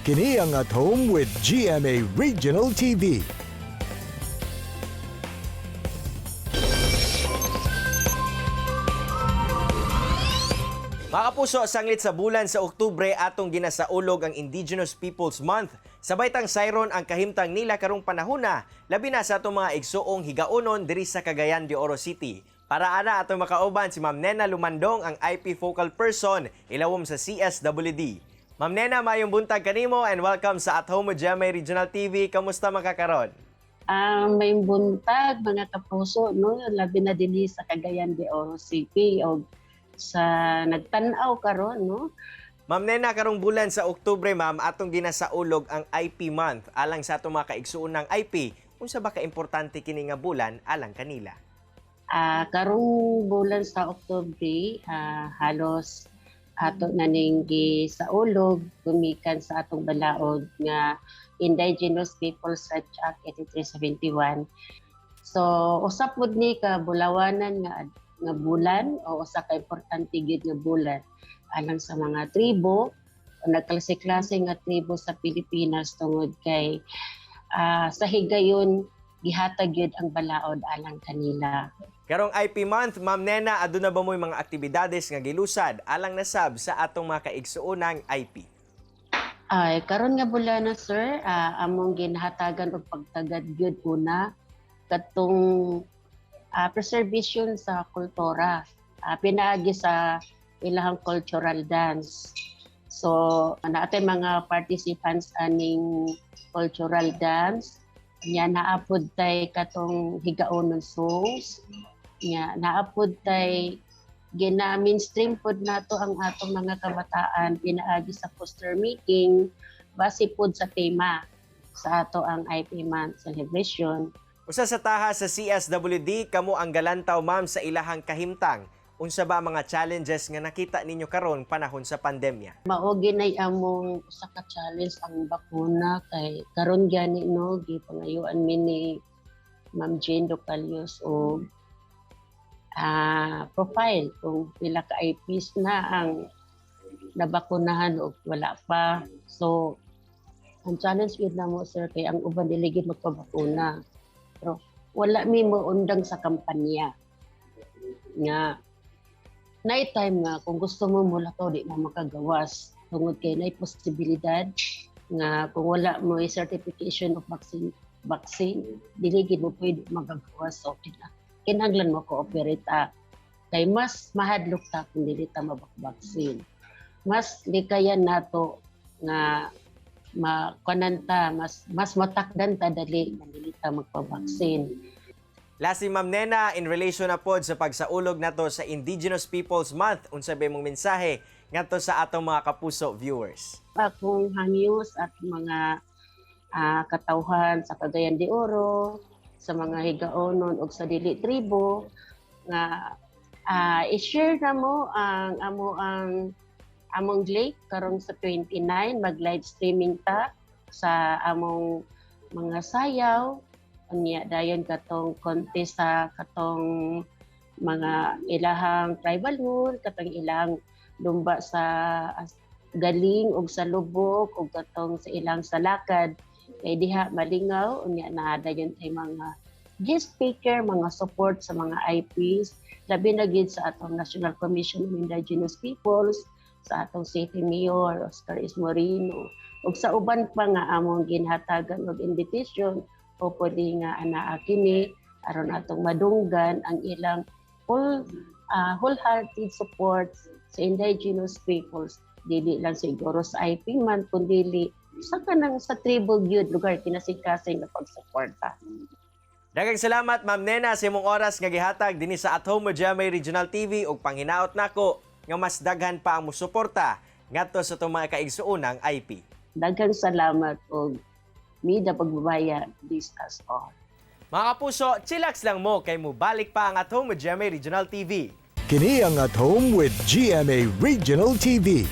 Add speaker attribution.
Speaker 1: Kini ang At Home with GMA Regional TV.
Speaker 2: Mga kapuso, sanglit sa bulan sa Oktubre atong ginasaulog ang Indigenous Peoples Month. Sabay tang sayron ang kahimtang nila karong panahona, labi na sa atong mga igsuong higaonon diri sa Cagayan de Oro City. Para ana atong makauban si Ma'am Nena Lumandong, ang IP focal person ilawom sa CSWD. Ma'am Nena, mayong buntag kanimo and welcome sa At Home with GMA Regional TV. Kamusta man ka karon?
Speaker 3: May buntag, mga kapuso, no, labi na dinhi sa Cagayan de Oro City o sa nagtan-aw karon, no.
Speaker 2: Ma'am Nena, karong bulan sa Oktubre, ma'am, atong ginasaulog ang IP Month alang sa atong mga kaigsuon ng IP. Unsa ba kaimportante kini nga bulan alang kanila?
Speaker 3: Karong bulan sa Oktubre, halos ato na ning gisaulog gumikan sa atong balaod nga Indigenous Peoples Rights Act 8371. So usa pud ni ka bulawanan nga nga bulan o usa ka importante gyud nga bulan alang sa mga tribo o nagklase-klase nga tribo sa Pilipinas tungod kay sa higayon gihatag gyud ang balaod alang kanila.
Speaker 2: Karong IP Month, Ma'am Nena, aduna ba mo'y mga aktibidades nga gilusad alang nasab sa atong mga kaigsuonang IP?
Speaker 3: Ay, karon nga bulan na, sir, among ginhatagan og pagtagad gyud una katong preservation sa kultura, pinaagi sa ilahang cultural dance. So, naatay mga participants aning cultural dance. Nya naapod tay katong higaonon songs. Nya naapod tay gina mainstream pod nato ang atong mga kabataan pinaagi sa poster making base pod sa tema sa ato ang IP Month celebration.
Speaker 2: Usa sa taha sa CSWD, kamo ang galantaw, ma'am, sa ilahang kahimtang. Unsa ba mga challenges nga nakita ninyo karon panahon sa pandemya?
Speaker 3: Mao ginay among usa ka challenge ang bakuna kay karon gani, no, gipangayuan mi ni Ma'am Jane Docalios og profile kung pila ka IPs na ang nabakunahan o wala pa. So ang challenge gyud namo, sir, kay ang uban dili gyud magpabakuna. Pero wala mi mo undang sa kampanya nga night time nga kung gusto mo mulakaw, di mo makagawas tungod kay nay posibilidad nga kung wala mo certification of vaccine, dili gid mo pwede magagawas. So kinahanglan mo cooperate ta kay mas mahadlok ta kung dili ta mabakbaksin, mas likayan nato nga makuanan ta, mas mas matakdan ta dali kung dili ta magpabaksin.
Speaker 2: Lastly, Ma'am Nena, in relation na pod sa pagsaulog nato sa Indigenous Peoples Month, unsa ba imong mensahe ngadto sa atong mga kapuso viewers?
Speaker 3: Akong hangyos at mga katawhan sa Cagayan de Oro, sa mga higaonon ug sa dili tribo nga i-share na mo ang amo ang among link karon sa 29, mag live streaming ta sa among mga sayaw, unya dayon katong contest sa katong mga ilahang tribal rule, katong ilang lumba sa galing ug sa lubok ug katong sa ilang salakad, kay diha malingaw. Unya naa dayon tay mga guest speaker, mga support sa mga IPs, labi na gid sa atong National Commission on Indigenous Peoples, sa atong City Mayor Oscar Ismorino ug sa uban pa nga among ginhatagan og invitation. Hopefully nga anaa kini aron atong madunggan ang ilang full wholehearted support sa indigenous peoples, dili lang siguro sa IP man kundi sa kanang sa tribo gyud lugar kinasing-kasing nga pagsuporta.
Speaker 2: Daghang salamat, Ma'am Nena, sa imong oras nga gihatag dinhi sa At Home with GMA Regional TV ug panghinaot nako nga mas daghan pa ang musuporta ngadto sa atong mga kaigsuonang IP.
Speaker 3: Daghang salamat og mida pagbabaya this us all.
Speaker 2: Mga kapuso, chillax lang mo kay mubalik pa ang At Home with GMA Regional TV.
Speaker 1: Kini ang At Home with GMA Regional TV.